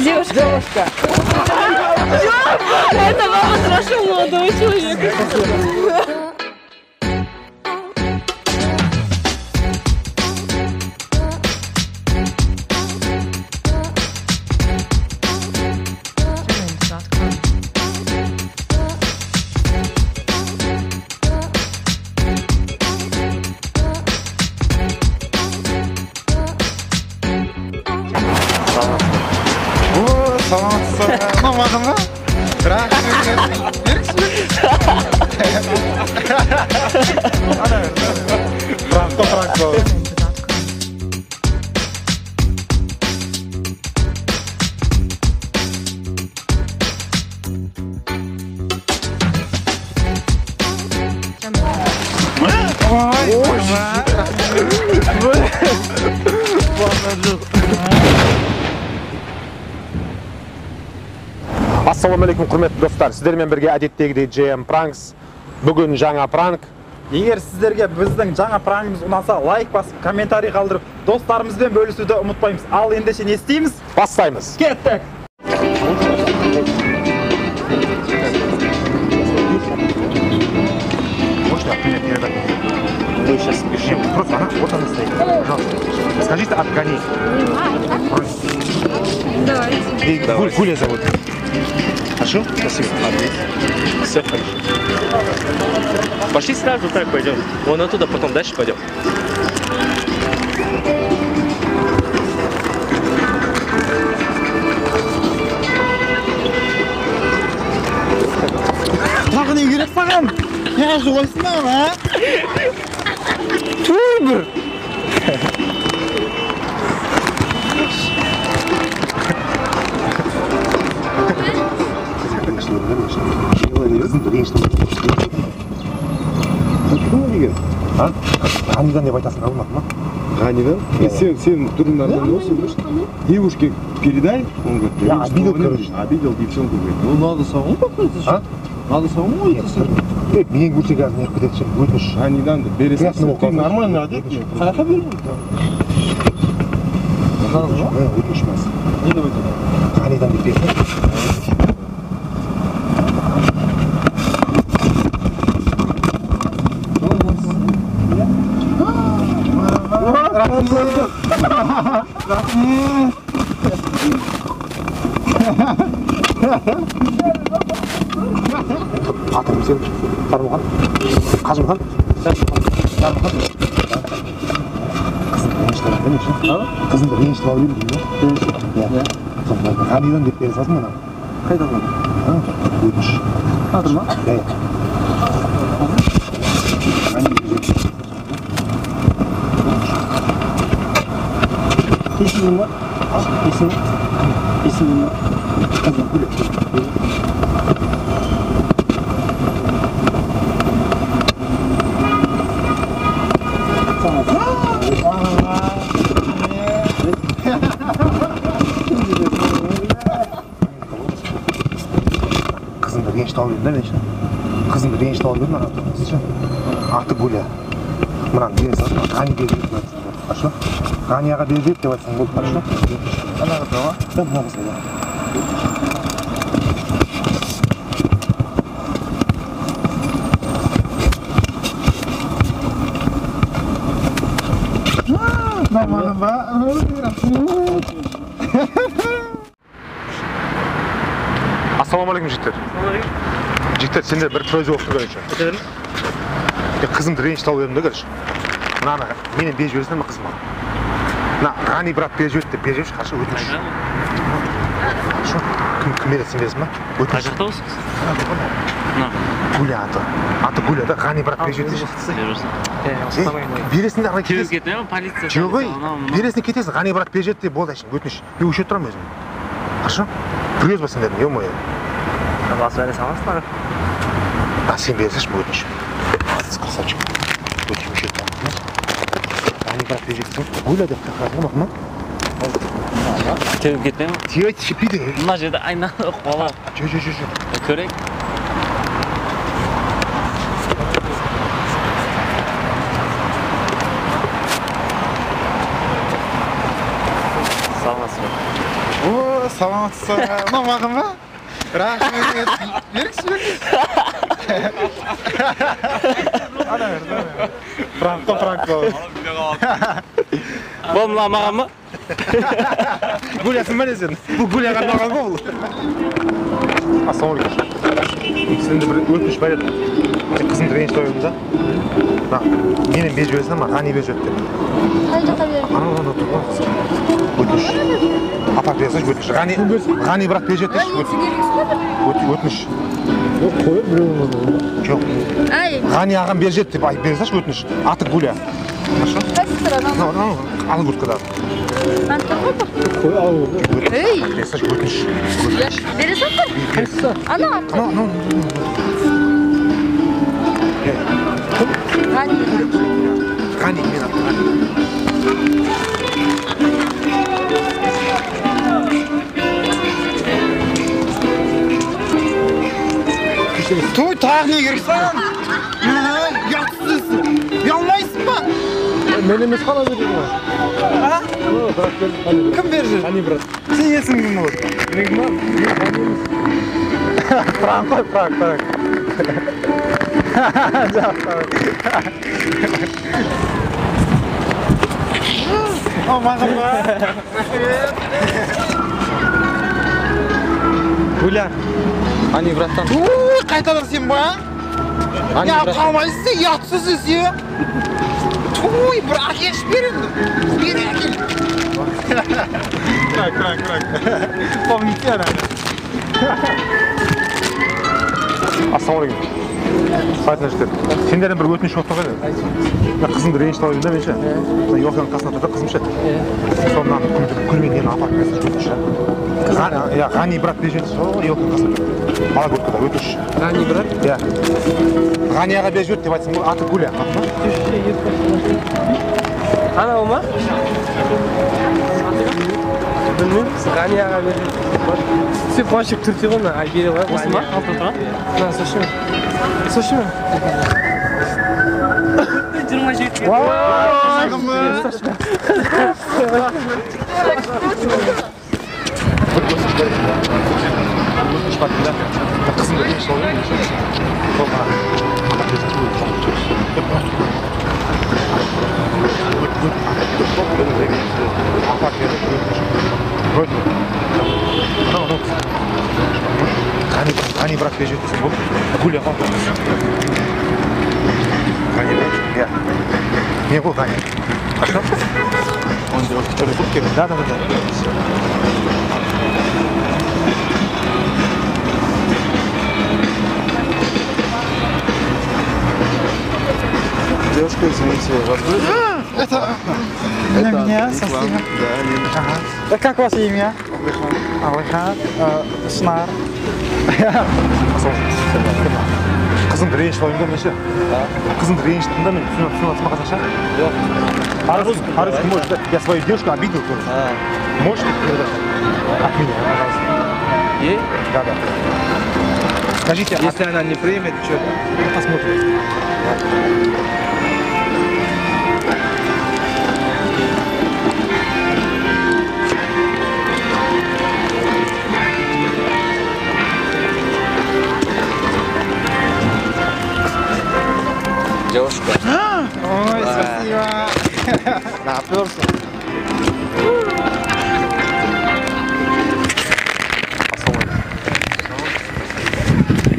Девушка. Девушка. Это мама хорошего молодого человека. Франко, Франко. Ассалаумағалейкум, құрметті достар. Сіздермен бірге әдеттегідей JM Pranks. Бүгін жаңа пранк. Егер сіздерге біздің жаңа пранкіміз ұнаса, лайк басып, комментарий қалдырып, достарымызбен бөлісуді ұмытпаймыз. Ал ендеше не істейміз? Бастаймыз. Кеттік. Можно меня передать? Мы сейчас спешим. Просто она, вот она стоит. Пожалуйста. Скажите, отгони. Давайте. Гуля зовут. Хорошо? Спасибо. Все хорошо. Пошли сразу так пойдем. Вон оттуда, потом дальше пойдем. Тағы не керек саған? Не жолайсың а? Туй бір. Ғанидан деп айтасың, алмады ма? Ғанидан? Сен түрің нормальный болсын, девушке передай, он говорит, я обидел, короче. Обидел девчонку, говорит. Ну, надо самому попытаться. А? Надо самому идти. Мен көрсе қазір неғып кетеді ше, өтініш. Ғанидан деп бересің. Ты нормально одет? Қаяққа беру? Өтініш мәз. Не деп айтады? Ғанидан деп берсін. Атым сен, Сармұхан, Қажымхан, Сармұхан. Қызымды ренжітіп алып едім, қызымды ренжітіп алып едім деймін ба? Иә. Ғанидан деп бере салсын мына. Қайда қалды? Өтініш. Жатыр ма? Иә. Есімің ба? Есімің? Есімің ба? Қызым Гүля. Қызымды ренжітіп алып едім да мен ше. Қызымды ренжітіп алып едім ана ше. Аты Гүля. Мынаны бере салсын, Ғани беріп деп айтсаң болды, хорошо? Ғанияға беріп деп айтсаң болды, хорошо? Ана қызға ма? Да, мына қызға, иә. Нормально ба? Ассалаумағалейкум, жігіттер. Жігіттер, сенде бір просьба болып тұр, короче. Қызымды ренжітіп алып едім да, короче. Мынаны менен беріп жіберсің бе қызыма? Мына Ғани брат беріп жіберді деп беріп жіберші, хорошо, өтініш. Хорошо? Кім береді, сен бересің ба? Өтініш. Қай жақта осы? Мына. Гуля аты. Аты Гуля да, Ғани брат беріп жіберді. Бересің де, ары кетесің. Кетіп ме, полиция. Жоқ, бересің кетесің, Ғани брат беріп жіберді деп болды әшейін, өтініш. Мен өшіріп тұрамын өзім. Хорошо? Просьба сендердің, ё-моё. Басып бере саласың ба? А сен бере салшы, өтініш. Красавчик. Өтініш өшіріп тұрамын. Ғани брат беріп жіберді. Гуля деп қақырады ма, ма? Теуіп кетпей ме? Теуіп шипейді. Мына жерде айналып бала. Жо, жо, жо, жо. Көрейік. Саламатсыз ба? О, Саламатсыз ба? Мынау маған ба? Рахмет. Беріңізші, беріңізші. Ана бер, ана бер. Пранк қой, пранк қой. Бұл мына маған ба? Гулясың ба не сен? Бұл Гуляға арналған ғой бұл. Ассалаумағалейкум. Сенде бір өтініш бар еді. Мен қызымды ренжітіп қойдым да. Мына менен беріп жіберсең, маған Ғани беріп жіберді деп. Қай жаққа берді? Анау ана тұр ғой қыз. Өтініш. Апарып бере салшы, өтініш. Ғани, Ғани брат беріп жіберді деші. Өтініш. Жоқ, қой, біреуін. Жоқ. Ай. Ғани ағам беріп жіберді деп айтып бере салшы, өтініш. Аты Гуля. Хорошо? Қайсы тұр анау? Анау, ала курткадағы. Ана тұр ғой бұл. Қой, ал. Ей. Бере салшы, өтініш. Бере сал тұр. Қайсысы? Анау артта. Анау, анау. Ғани. Ғани, мен атым Ғани. Той, тағы не керек саған? Ұятсызсың. Ұялмайсың ба? Мен емес қана берді ғой. А? Брат берді, Ғани брат. Кім берді? Ғани брат. Сен есімің кім болады? Менікі ма? Мен Ғани емес. Пранк қой, пранк, пранк. Жоқ, пранк. О, маған ба? Рахмет. Гуля. Ғани браттан. Ой, қайтадан сен ба? Ғани брат. Қалмайсың, ұятсыз сен. Ой, бір әкелші бер енді. Бер әкел. Пранк, пранк, пранк. Помните ана. Ассалаумағалейкум. Қалайсыңдар жігіттер? Сендерден бір өтініш болып тұр ғой. Мына қызымды ренжітіп алып едім да мен ше. Мына елканың қасында тұр да қызым ше. Сол мынаны күлмен нені апарып берсінші, өтініш. Иә, Ғани брат беріп жіберді. Сол елканың қасында тұр. Бала курткада, өтініш. Ғани брат? Иә. Ғани аға беріп жіберді деп айтсаң болады. Аты Гуля. Анау ма? Білмеймін. Ғани аға беріп жіберді. Сен қуаншық түрте ғой, мына бере ғой. Осы ма? Алты тұр? Мына слушай ма? Слушай ма? 27. Өтініш бар да. Қызымды ренжітіп алып едім. Сол мына апарып бере салшы, өтініш. Апарып бере, өтініш. Анау, Ғани, Ғани брат беріп жіберді десең болды. Гуля ғой. Ғани брат, иә. Не ғой Ғани? Хорошо? Он девушка, который куртке? Да, да, да. Девушка, извините, вас будет? Это на меня, спасибо. Да, Лена. Ага. Как ваше имя? Алихан. Шынар. Қызымды ренжітіп алайын да мен ше. Қызымды ренжіттім да мен, түсініп жатсың ба қазақша? Жоқ. По-русски можешь, да? Я свою девушку обидел тоже. Можешь передать? От меня, пожалуйста. Ей? Да, да. Скажите, если она не примет, что? Посмотрим. Девушка. Ой, спасибо. Наперся. Ассалаумағалейкум.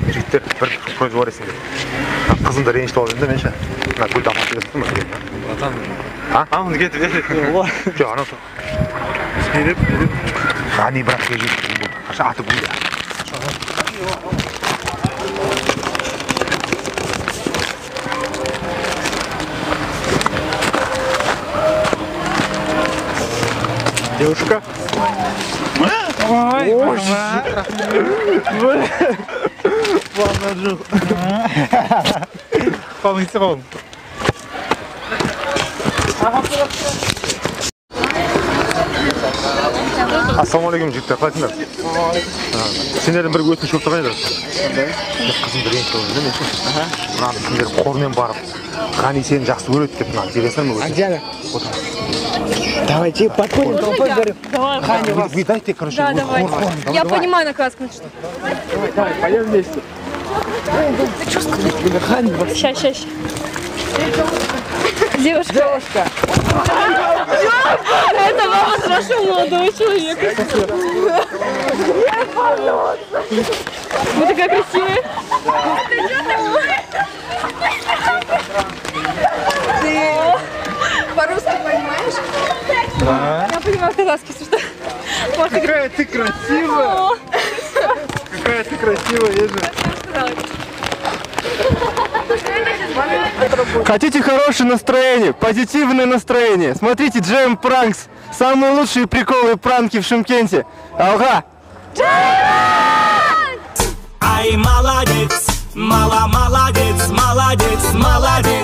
Жігіттер, бір просьба бар есіңде. Қызымды ренжітіп алып едім да мен ше. Мына гүлді апарып бересің ба? Братан. А? Аны кетіп бер. Жоқ, анау тұр. Беріп, беріп. Ғани брат беріп жіберді болды. Хорошо, аты Гуля. Девушка. Ой, Қолың қолың. Ассалаумағалейкум жігіттер, қалайсыңдар? Сендерден бір өтініш болып тұрған еді. Қызымды ренжітіп алып едім да мен ше. Мынаны сендер қормен барып, Ғани сені жақсы көреді деп мынаны жібересіңдер ме? Андиана. Отыр. Давайте подходим, толпой говорим. Давай, вы дайте, короче, Да, давай. Я понимаю на казахском, что. Давай, давай, пойдем вместе. Ты что сказал? Сейчас, сейчас. Девушка. Девушка. Это мама с вашего молодого человека. Вы такая красивая. Ты по-русски понимаешь? Да. Я понимаю казахский, что. Какая ты красивая! Какая ты красивая, Ежи. Хотите хорошее настроение, позитивное настроение? Смотрите Джем Пранкс. Самые лучшие приколы и пранки в Шымкенте. Алға! Ай, молодец, мала, молодец, молодец, молодец.